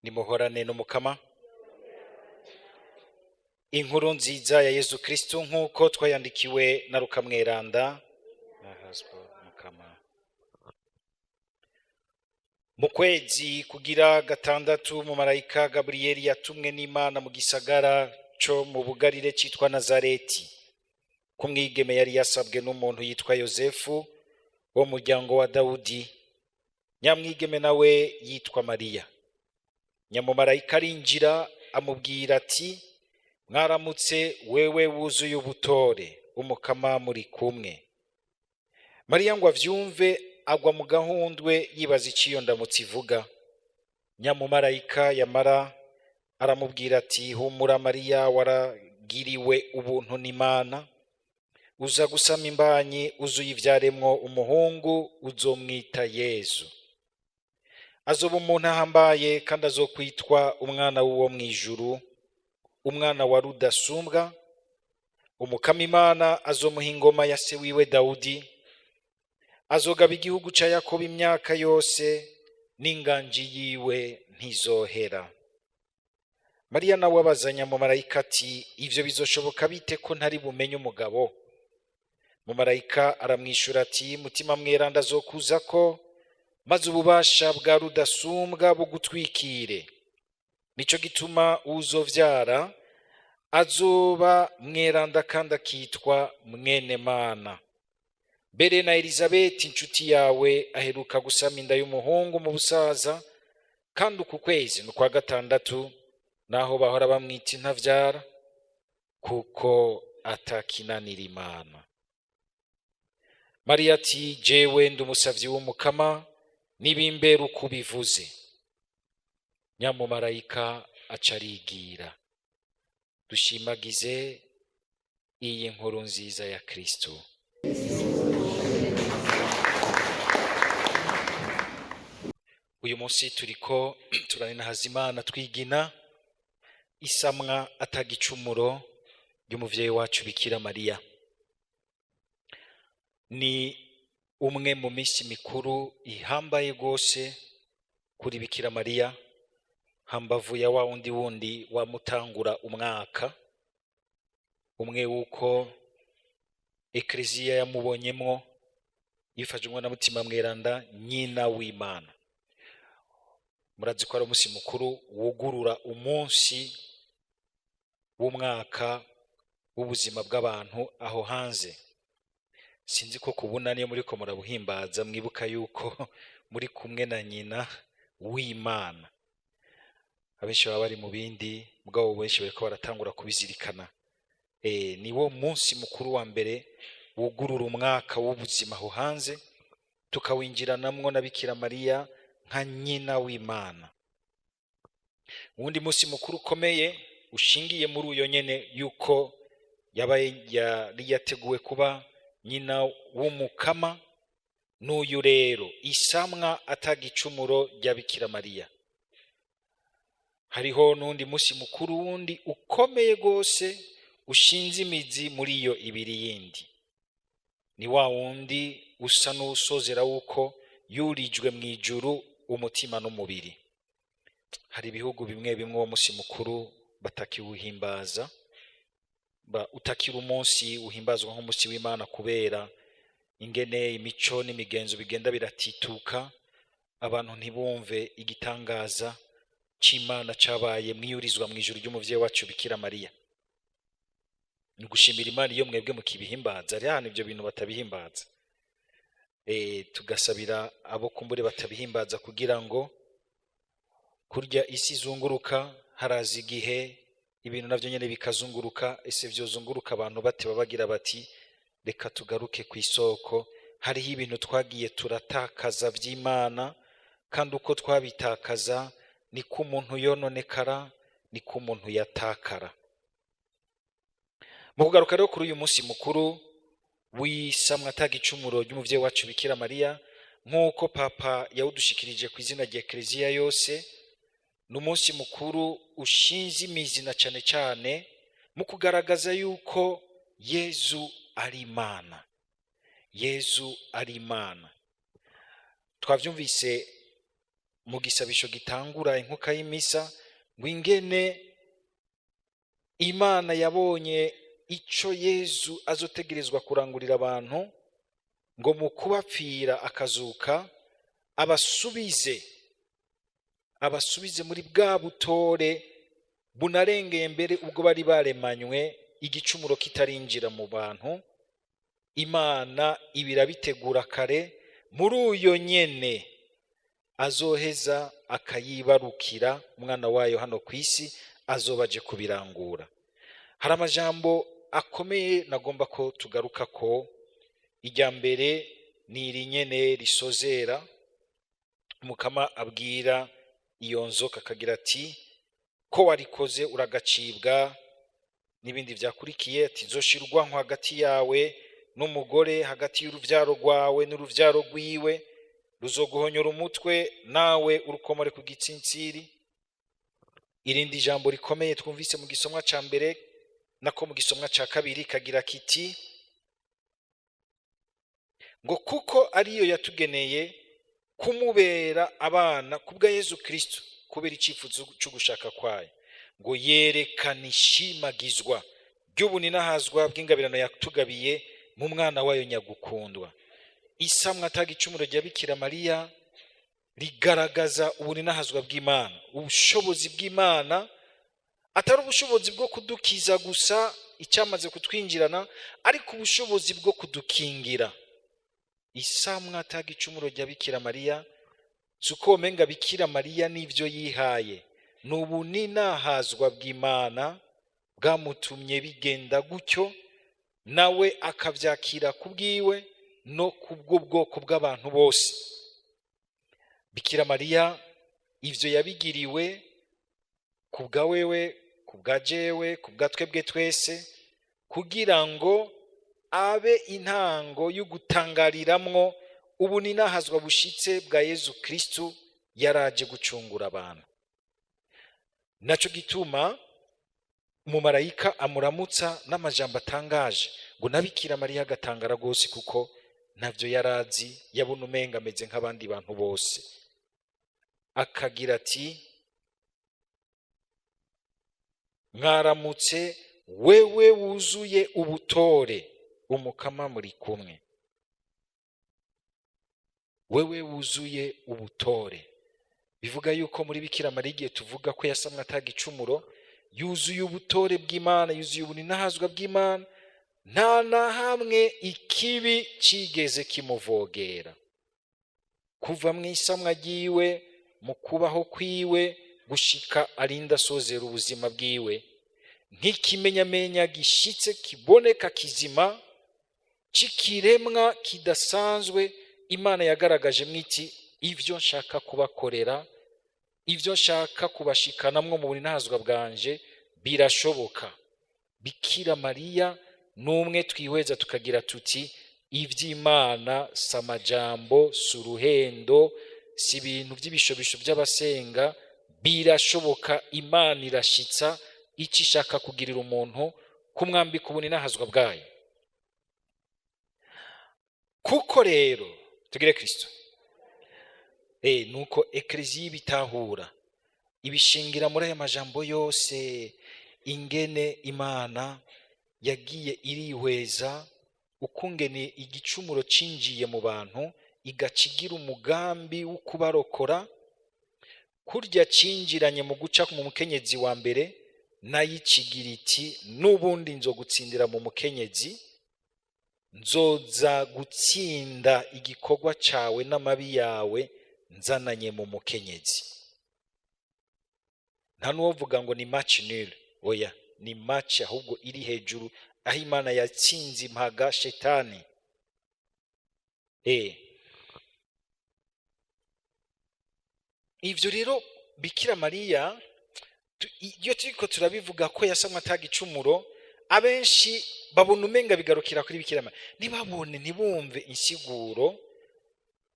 Nimuhorane n'Umukama. Inkuru nziza ya Yezu Kristu nk'uko twayandikiwe na Luka Mweranda. Mukama. Mu kwezi kugira gatandatu, umumarayika Gaburiyeli yatumwe n'Imana mu gisagara co mu Bugarire citwa Nazareti, ku mwigeme yari yasabwe n'umuntu yitwa Yozefu wo mu muryango wa Dawudi. Nyamwigeme nawe yitwa Mariya. Nyamumarayika arinjira, amubwira ati: "Mwaramutse, wewe wuzuye ubutore, Umukama muri kumwe." Mariya ngo avyumve, agwa mu gahundwe, yibaza iciyo ndamutse ivuga. Nyamumarayika yamara aramubwira ati: "Humura Mariya, waragiriwe ubuntu n'Imana. Uza gusama imbanyi, uzuye ivyaremwo umuhungu, uzomwita Yezu. Azoba umuntu ahambaye, kandi azokwitwa Umwana w'Uwo mw'ijuru, Umwana wa Rudasumbwa. Umukama Imana azomuha ingoma ya se wiwe Dawudi. Azogaba igihugu ca Yakobo imyaka yose, n'inganji yiwe ntizohera." Mariya nawe abazanya mumarayika ati: "Ivyo bizoshoboka bite, ko ntari bumenye umugabo?" Mumarayika aramwishura ati: "Mutima Mweranda azokuzako, maze ububasha bwa Rudasumbwa bugutwikire. Nico gituma uzovyara azoba mweranda, kandi akitwa Mwene Mana. Mbere na Elizabeti inshuti yawe aheruka gusama inda y'umuhungu mu busaza, kandi uku kwezi ni ukwa gatandatu, naho bahora bamwita intavyara, kuko atakinanira Imana." Mariya ati: "Jewe ndi umusavyi w'Umukama, nibimbera uko ubivuze." Nyamumarayika aca arigira. Dushimagize iyi nkuru nziza ya Kristo. Uyu munsi turiko turaninahaza Imana, twigina isamwa atagicumuro ry'umuvyeyi wacu Bikira Mariya. Ni umwe mu minsi mikuru ihambaye rwose kuri Bikira Mariya, hambavu ya wa wundi wundi wamutangura umwaka umwe, wuko Ekleziya yamubonyemwo yifashijwe na Mutima Mweranda, nyina w'Imana. Murazi ko ari umunsi mukuru wugurura umunsi w'umwaka w'ubuzima bw'abantu aho hanze. Sinzi ko kubuna niyo muriko murabuhimbaza, mwibuka yuko muri kumwe na nyina w'Imana. Abenshi baba bari mu bindi, mugabo benshi bariko baratangura kubizirikana. Ni wo munsi mukuru wa mbere wugurura umwaka w'ubuzima aho hanze, tukawinjiranamwo na Bikira Mariya nka nyina w'Imana. Uwundi munsi mukuru ukomeye ushingiye muri uyo nyene, yuko yabaye yari yateguwe kuba nyina w'Umukama, n'uyu rero, isamwa atagicumuro rya Bikira Mariya. Hariho n'undi munsi mukuru wundi ukomeye rwose ushinze imizi muri iyo ibiri yindi, ni wa wundi usa n'uwusozera, wuko yurijwe mu ijuru umutima n'umubiri. Hari ibihugu bimwe bimwe uwo munsi mukuru batakiwuhimbaza, utakiri umunsi uhimbazwa nk'umunsi w'Imana, kubera ingene imico n'imigenzo bigenda biratituka, abantu ntibumve igitangaza c'Imana cabaye mwiyurizwa mu ijuru ry'umuvyeyi wacu Bikira Mariya. Ni ugushimira Imana iyo mwebwe mukibihimbaza. Ari hano ibyo bintu batabihimbaza, tugasabira abo kumbure batabihimbaza, kugira ngo kurya isi izunguruka, haraza igihe ibintu navyo nyene bikazunguruka. Ese vyozunguruka abantu bate bagira bati: "Reka tugaruke ku isoko"? Hariho ibintu twagiye turatakaza vy'Imana, kandi uko twabitakaza niko umuntu yononekara, niko umuntu yatakara. Mu kugaruka rero kuri uyu munsi mukuru w'isamwa atagicumuro ry'umuvyeyi wacu Bikira Mariya, nk'uko Papa yawudushikirije ku izina rya Ekleziya yose, ni umunsi mukuru ushinze imizi na cane cane mu kugaragaza yuko Yezu ari Imana. Yezu ari Imana. Twavyumvise. Mu gisabisho gitangura inkuka y'imisa, ngo ingene Imana yabonye ico Yezu azotegerezwa kurangurira abantu, ngo mu kubapfira akazuka abasubize muri bwa butore bunarengeye mbere ubwo bari baremanywe igicumuro kitarinjira mu bantu. Imana ibirabitegura kare, muri uyo nyene azoheza akayibarukira umwana wayo hano ku isi, azoba aje kubirangura. Hari amajambo akomeye nagomba ko tugaruka ko. Irya mbere ni iri nyene risozera, Mukama abwira iyo nzoka akagira ati: "Ko warikoze uragacibwa", n'ibindi byakurikiye, ati: "Nzoshira urwanko hagati yawe n'umugore, hagati y'uruvyaro rwawe n'uruvyaro rwiwe, ruzoguhonyora umutwe, nawe urukomore ku gitsintsiri." Irindi jambo rikomeye twumvise mu gisomwa ca mbere, nako mu gisomwa ca kabiri, kagira kiti ngo: "Kuko ariyo yatugeneye kumubera abana kubwa Yezu Kristo, kubera icifuzo c'ugushaka kwayo, ngo yerekane ishimagizwa ry'ubuninahazwa bw'ingabirano yatugabiye mu mwana wayo nyagukundwa." Isamwa atagicumuro rya Bikira Mariya rigaragaza ubuninahazwa bw'Imana, ubushobozi bw'Imana, atari ubushobozi bwo kudukiza gusa icyamaze kutwinjirana, ariko ubushobozi bwo kudukingira. Isamwa atagicumuro rya Bikira Mariya si uko womenga Bikira Mariya n'ivyo yihaye, ni ubuninahazwa bw'Imana bwamutumye bigenda gutyo, nawe akavyakira kubwiwe no kubw'ubwoko bw'abantu bose. Bikira Mariya ivyo yabigiriwe kubwa wewe, kubwa jewe, kubwa twebwe twese, kugira ngo abe intango y'ugutangariramwo ubuninahazwa bushitse bwa Yezu Kristu yaraje gucungura abantu. Naco gituma umumarayika amuramutsa n'amajambo atangaje, ngo na Bikira Mariya agatangara rwose, kuko ntavyo yarazi, yabona umenga ameze nk'abandi bantu bose. Akagira ati: "Mwaramutse, wewe wuzuye ubutore, Umukama muri kumwe." Wewe wuzuye ubutore bivuga yuko muri Bikira Mariya, igihe tuvuga ko yasamwe atagicumuro, yuzuye ubutore bw'Imana, yuzuye ubuninahazwa bw'Imana, nta na hamwe ikibi cigeze kimuvogera kuva mu isamwa ryiwe, mu kubaho kwiwe, gushika arinda asozera ubuzima bwiwe, nk'ikimenyamenya gishitse, kiboneka, kizima, c'ikiremwa kidasanzwe Imana yagaragaje mwiti: "Ivyo nshaka kubakorera, ivyo nshaka kubashikanamwo mu buninahazwa bwanje birashoboka." Bikira Mariya n'umwe twihweza tukagira tuti: "Ivy'Imana si amajambo, si uruhendo, si ibintu by'ibishobisho by'abasenga, birashoboka." Imana irashitsa icyo ishaka kugirira umuntu, kumwambika ubuninahazwa bwayo. Kuko rero tugire Kristo, nuko Ekleziya ibitahura, ibishingira muri aya majambo yose, ingene Imana yagiye irihweza ukungene igicumuro cinjiye mu bantu, igaca igira umugambi wo kubarokora, kurya cinjiranye mu guca mu mukenyezi wa mbere, nayo ikigira iti: "N'ubundi nzogutsindira mu mukenyezi, nzoza gutsinda igikorwa cawe n'amabi yawe nzananye mu mukenyezi." Nta n'uwovuga ngo ni match nul, oya, ni match ahubwo iri hejuru, aho Imana yatsinze impaga shetani. Ivyo rero Bikira Mariya, iyo turiko turabivuga ko yasamwe atagicumuro, abenshi babona umenga bigarukira kuri Bikira Mariya, ntibabone, ntibumve insiguro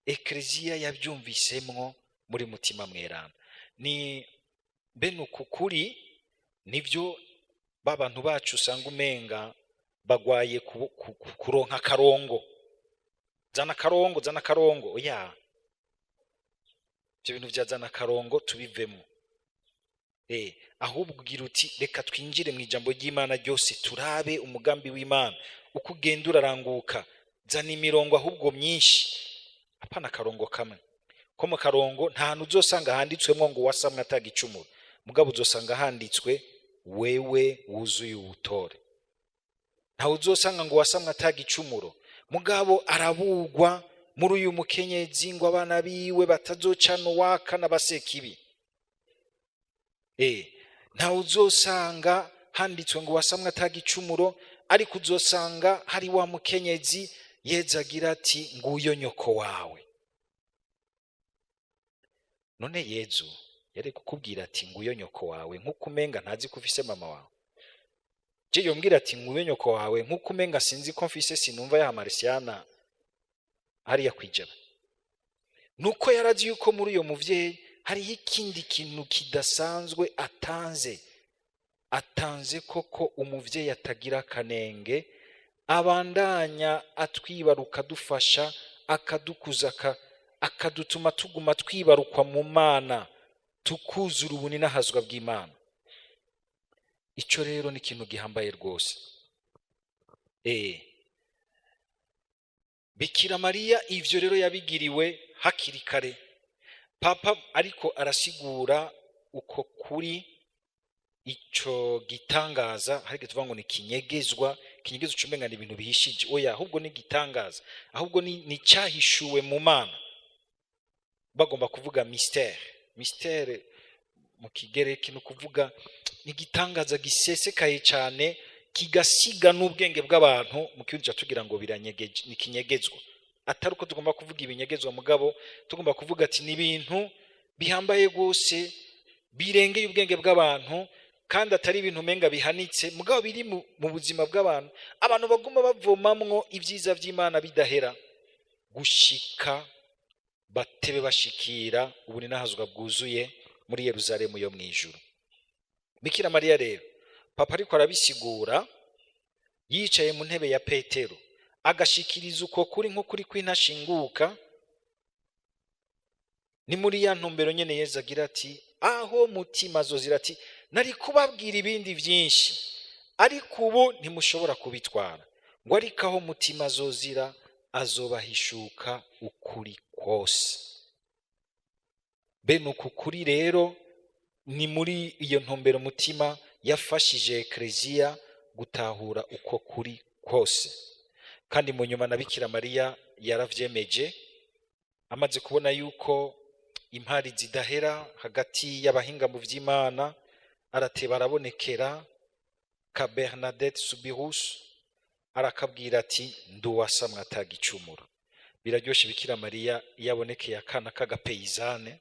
Ekleziya yabyumvisemwo muri Mutima Mweranda. Ni bene uku kuri nivyo ba bantu bacu usanga umenga bagwaye kuronka akarongo, zana akarongo, zana akarongo. Oya. Ibyo bintu byazana akarongo, tubivemo. Ahubwo ugira uti: "Reka twinjire mu ijambo ry'Imana ryose, turabe umugambi w'Imana uko ugenda uraranguka." Zana imirongo ahubwo myinshi, apana akarongo kamwe. Ko mu karongo nta hantu uzosanga handitswemo ngo "wasamwe atagicumuro", mugabo uzosanga handitswe "wewe wuzuye ubutore". Ntawe uzosanga ngo "wasamwe atagicumuro", mugabo arabugwa muri uyu mukenyezi ngo abana biwe batazocana uwaka n'abasekibi. Ntawe uzosanga handitswe ngo "wasamwe atagicumuro", ariko uzosanga hari wa mukenyezi Yezu agira ati: "Nguyo nyoko wawe." None Yezu yari kukubwira ati: "Nguyo nyoko wawe", nk'uko umenga ntazi ko ufise mama wawe? Je yombwira ati: "Nguyo nyoko wawe", nk'uko umenga sinzi ko mfise, sinumva ya Marisiyana hariya kwijana. Nuko yarazi yuko muri uyo muvyeyi hariho ikindi kintu kidasanzwe atanze. Atanze koko umuvyeyi atagira akanenge, abandanya atwibaruka, adufasha, akadukuza, akadutuma tuguma twibarukwa mu Mana, tukuzura ubuninahazwa bw'Imana. Ico rero ni ikintu gihambaye rwose. Bikira Mariya ivyo rero yabigiriwe hakiri kare. Papa ariko arasigura uko kuri ico gitangaza. Hari tuvuga ngo ni kinyegezwa. Kinyegezwa ucumenga ni ibintu bihishije. Oya, ahubwo ni gitangaza, ahubwo ni cyahishuwe mu Mana. Bagomba kuvuga mystère. Mystère mu Kigereki ni ukuvuga ni igitangaza gisesekaye cyane, kigasiga n'ubwenge bw'abantu. Mu kirundi tugira ngo biranyegeje, ni kinyegezwa. Atari uko tugomba kuvuga ibinyegezwa, mugabo tugomba kuvuga ati ni ibintu bihambaye rwose, birengeye ubwenge bw'abantu, kandi atari ibintu umenga bihanitse, mugabo biri mu buzima bw'abantu. Abantu baguma bavomamwo ibyiza by'Imana bidahera, gushika batebe bashikira ubuninahazwa bwuzuye muri Yeruzalemu yo mu ijuru. Bikira Mariya rero, Papa ariko arabisigura yicaye mu ntebe ya Petero, agashikiriza uko kuri nk'ukuri kw'intashinguka. Ni muri ya ntumbero nyene Yezu agira ati: "Aho mutima azozira", ati: "Nari kubabwira ibindi byinshi, ariko ubu ntimushobora kubitwara", ngo ariko aho mutima azozira azobahishuka ukuri kose. Bene uku kuri rero, ni muri iyo ntumbero mutima yafashije Ekleziya gutahura uko kuri kose. Kandi mu nyuma na Bikira Mariya yaravyemeje, amaze kubona yuko impari zidahera hagati y'abahinga mu vy'Imana, arateba arabonekera ka Bernadette Soubirous, arakabwira ati: "Nduwasamwe atagicumuro." Biraryoshe, Bikira Mariya iyo abonekeye akana k'agapeyizane,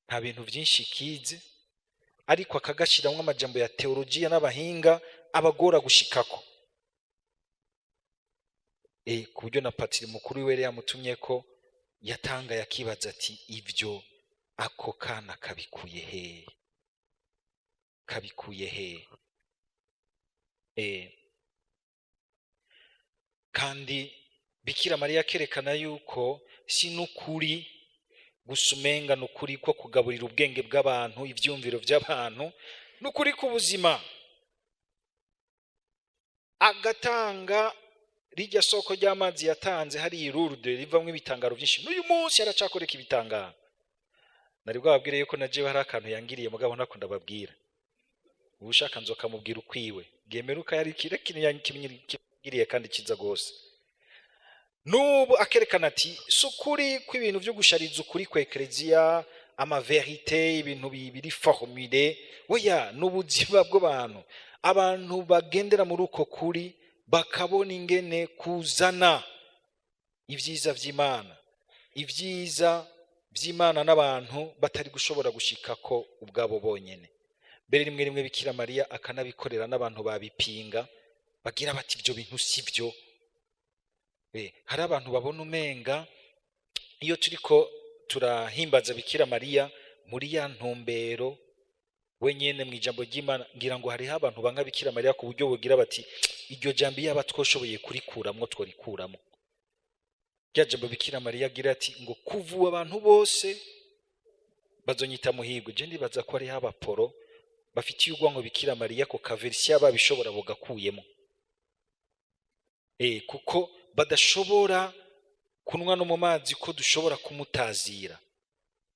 nta bintu byinshi kize, ariko akagashiramwo amajambo ya teologiya n'abahinga abagora gushikako, ku buryo na patiri mukuru wiwe yamutumye ko yatanga, yakibaza ati: "Ibyo ako kana kabikuye hehe? Kabikuye hehe?" Kandi Bikira Mariya akerekana yuko si n'ukuri gusa umenga ni ukuri ko kugaburira ubwenge bw'abantu, ivyumviro by'abantu, n'ukuri k'ubuzima. Agatanga rijya soko ry'amazi yatanze hariya i Lourdes, rivamwo ibitangaro byinshi. N'uyu munsi aracakoreka ibitangaro. Nari bwababwire yuko na jewe hari akantu yangiriye, mugabo ntako ndababwira. Ubushaka nzokamubwira ukwiwe bwemeruka. Yari kire kintu yangiriye kandi kiza gose. N'ubu akerekana ati si ukuri kw'ibintu byo gushariza ukuri kwa Ekleziya, ama vérités, ibintu biri formulé. Oya, ni ubuzima bw'abantu. Abantu bagendera muri uko kuri bakabona ingene kuzana ibyiza by'Imana, ibyiza by'Imana n'abantu batari gushobora gushikako ubwabo bonyene. Mbere rimwe rimwe Bikira Mariya akanabikorera n'abantu babipinga, bagira bati: "Ibyo bintu si byo." Hari abantu babona umenga iyo turiko turahimbaza Bikira Mariya muri ya ntumbero wenyene mu ijambo ry'Imana, ngira ngo hariho abantu banga Bikira Mariya ku buryo bugira bati: "Iryo jambo iyaba twoshoboye kurikuramwo tworikuramwo." Rya jambo Bikira Mariya agira ati ngo kuva ubu abantu bose Bazonyita muhigwe. Je ndibaza ko hariho abaporo bafitiye urwango Bikira Mariya, ko kaverisiya babishobora bugakuyemo, kuko badashobora kunywa no mu mazi ko dushobora kumutazira,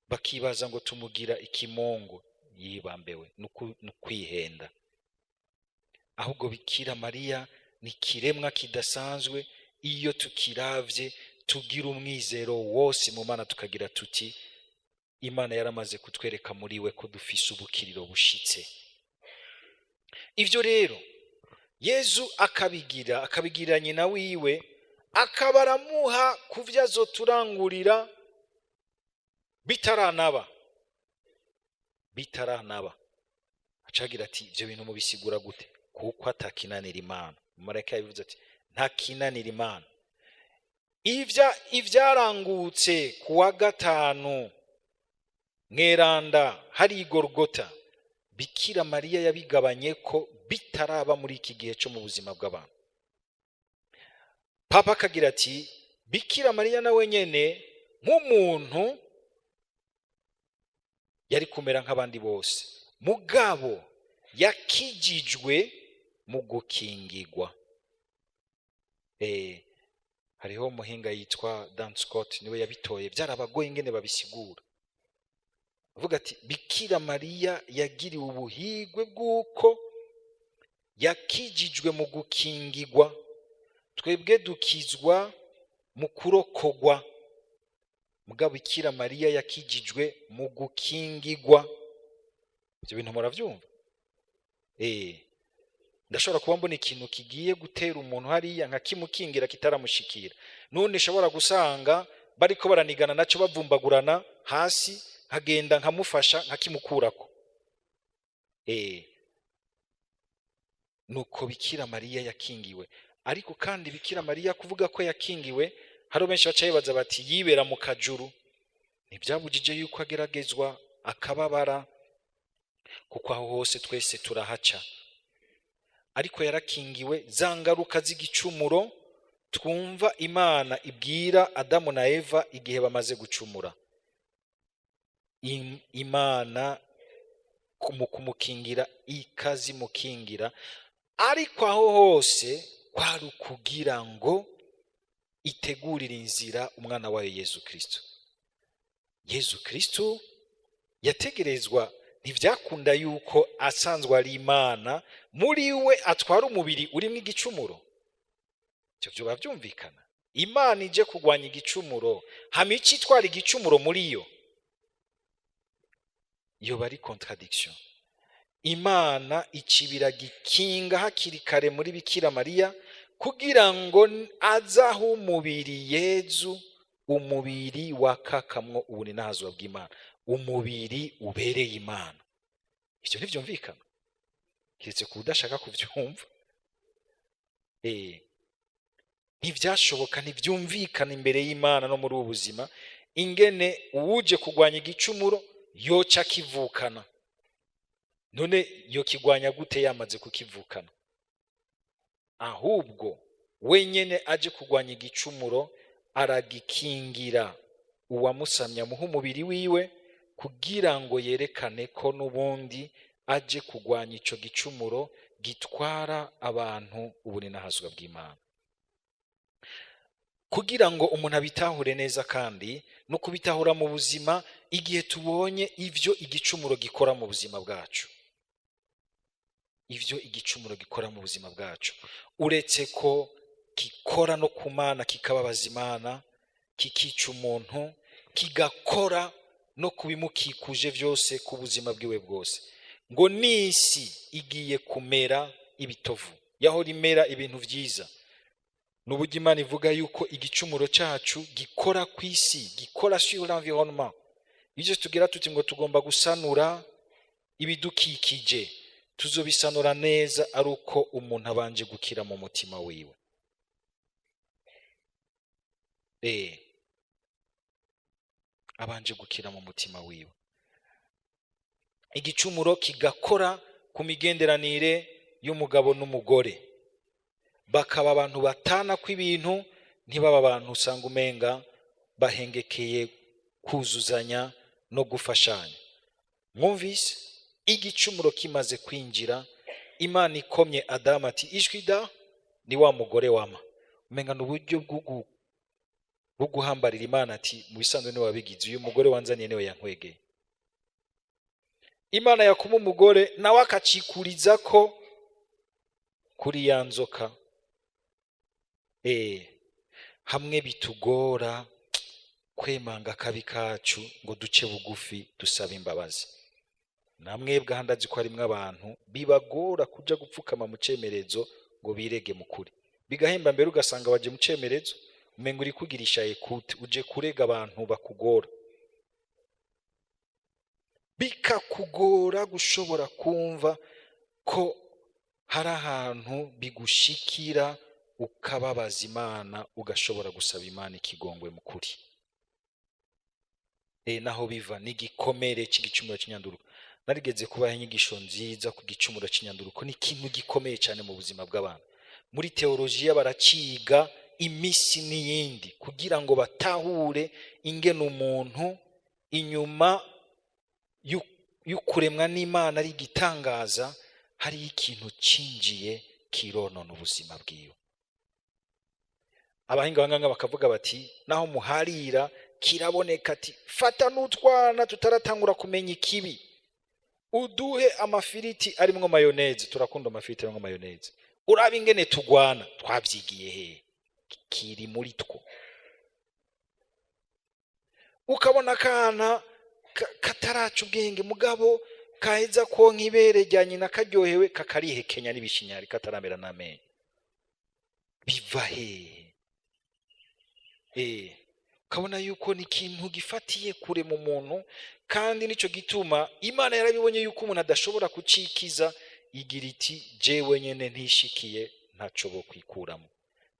bakibaza ngo tumugira ikimongo. Yibambewe n'ukwihenda. Ahubwo Bikira Mariya ni ikiremwa kidasanzwe. Iyo tukiravye, tugira umwizero wose mu Mana, tukagira tuti: "Imana yaramaze kutwereka muri we ko dufise ubukiriro bushitse." Ivyo rero Yezu akabigira, akabigira nyina wiwe, akaba aramuha kuvyo azoturangurira bitaranaba, bitaranaba. Acagira ati: "Ivyo bintu mubisigura gute?" Kuko atakinanira Imana. Umumarayika yabivuze ati: "Ntakinanira Imana." Ivyarangutse ku wa gatanu mweranda hari Igorogota, Bikira Mariya yabigabanye ko bitaraba muri iki gihe cyo mu buzima bw'abantu. Papa akagira ati: "Bikira Mariya nawe nyene nk'umuntu yari kumera nk'abandi bose, mugabo yakijijwe mu gukingigwa." Hariho umuhinga yitwa Dan Scott, niwe yabitoye. Byarabagoye ingene babisigura. Avuga ati: "Bikira Mariya yagiriwe ubuhigwe bw'uko yakijijwe mu gukingigwa. Twebwe dukizwa mu kurokogwa, mugabo Bikira Mariya yakijijwe mu gukingigwa." Ibyo bintu murabyumva? Ndashobora kuba mbona ikintu kigiye gutera umuntu hariya, nkakimukingira kitaramushikira. None nshobora gusanga bariko baranigana nacyo, bavumbagurana hasi, nkagenda nkamufasha nkakimukurako. Nuko Bikira Mariya yakingiwe. Ariko kandi Bikira Mariya kuvuga ko yakingiwe, hari benshi baca bibaza bati: "Yibera mu kajuru." Ntibyabujije yuko ageragezwa, akababara, kuko aho hose twese turahaca. Ariko yarakingiwe za ngaruka z'igicumuro twumva Imana ibwira Adamu na Eva igihe bamaze gucumura. Imana mu kumukingira ikazimukingira, ariko aho hose kwari ukugira ngo itegurire inzira umwana wayo Yezu Kristo. Yezu Kristo yategerezwa, ntibyakunda yuko asanzwe ari Imana muri we atwara umubiri urimo igicumuro. Ibyo byoba byumvikana? Imana ije kurwanya igicumuro, hama ico itwara igicumuro muri yo, yoba ari contradiction. Imana icibira gikinga hakiri kare muri Bikira Mariya kugira ngo azaho umubiri Yezu, umubiri wakakamwo ubuninahazwa bw'Imana, umubiri ubereye Imana. Ivyo ntivyumvikana kiretse ku udashaka kuvyumva. Ntivyashoboka, ntivyumvikana imbere y'Imana no muri ubu buzima ingene uwuje kurwanya igicumuro yoca akivukana. None yokigwanya gute yamaze kukivukana? Ahubwo wenyene aje kurwanya igicumuro, aragikingira uwamusamye, amuha umubiri wiwe kugira ngo yerekane ko n'ubundi aje kurwanya ico gicumuro gitwara abantu ubuninahazwa bw'Imana. Kugira ngo umuntu abitahure neza kandi no kubitahura mu buzima, igihe tubonye ivyo igicumuro gikora mu buzima bwacu, ivyo igicumuro gikora mu buzima bwacu, uretse ko gikora no ku Mana, kikababaza Imana, kikica umuntu, kigakora no kubimukikuje byose, ku buzima bwiwe bwose, ngo n'isi igiye kumera ibitovu yahora imera ibintu vyiza. N'uburyo Imana ivuga yuko igicumuro cyacu gikora ku isi, gikora sur l'environnement. Ibyo tugira tuti ngo tugomba gusanura ibidukikije, tuzobisanura neza ari uko umuntu abanje gukira mu mutima wiwe. Abanje gukira mu mutima wiwe. Igicumuro kigakora ku migenderanire y'umugabo n'umugore, bakaba abantu batana kw'ibintu, ntibaba abantu usanga umenga bahengekeye kuzuzanya no gufashanya. Mwumvise, igicumuro kimaze kwinjira, Imana ikomye Adamu ati ijwi da ni wa mugore wama. Umenga ni uburyo bwo guhambarira Imana ati mu bisanzwe niwe wabigize, uyu mugore wanzaniye niwe yankwegeye. Imana yakuma umugore nawe akacikuriza ko kuri ya nzoka. Hamwe bitugora kwemanga akabi kacu ngo duce bugufi dusabe imbabazi. Namwebwe aha ndazi ko harimwo abantu bibagora kuja gupfukama mu cemerezo ngo birege mu kuri, bigahemba mbere ugasanga waje mu cemerezo umenga uri kugirisha ekute, uje kurega abantu bakugora, bikakugora gushobora kumva ko hari ahantu bigushikira ukababaza Imana, ugashobora gusaba Imana ikigongwe mu kuri. Naho biva n'igikomere c'igicumuro c'inyanduruko. Narigeze kubaha inyigisho nziza ku gicumuro c'inyanduruko, ni ikintu gikomeye cyane mu buzima bw'abantu. Muri teolojiya baraciga imisi n'iyindi kugira ngo batahure ingene umuntu inyuma y'ukuremwa n'Imana ari igitangaza, hariho ikintu cinjiye kironona ubuzima bwiwe. Abahinga banganga bakavuga bati naho muharira kiraboneka, ati fata n'utwana tutaratangura kumenya ikibi, uduhe amafiriti arimwo mayoneze, turakunda amafiriti arimwo mayoneze, uraba ingene tugwana, twavyigiye hehe? Kiri muri two. Ukabona akana kataraca ubwenge, mugabo kaheza konka ibere rya nyina karyohewe, kakarihekenya n'ibishinyari kataramera n'amenyo. Biva hehe? Ukabona yuko ni ikintu gifatiye kure mu muntu, kandi nico gituma Imana yarabibonye yuko umuntu adashobora kucikiza, igira iti jewe nyene ntishikiye ntaco bo kwikuramo.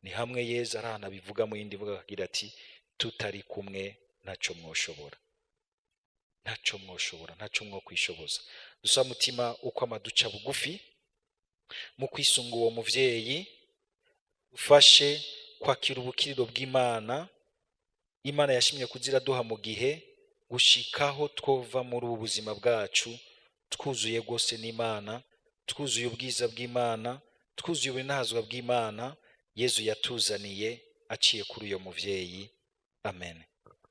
Ni hamwe Yezu arahana bivuga mu yindi mvuga akagira ati tutari kumwe ntaco mwoshobora, ntaco mwoshobora, ntaco mwokwishoboza. Dusa mutima uko amaduca bugufi mu kwisunga uwo muvyeyi, ufashe kwakira ubukiriro bw'Imana. Imana yashimye kuzira duha mu gihe gushikaho twova muri ubu buzima bwacu twuzuye rwose n'Imana, twuzuye ubwiza bw'Imana, twuzuye ubunazwa bw'Imana Yezu yatuzaniye aciye kuri uyo muvyeyi. Amen.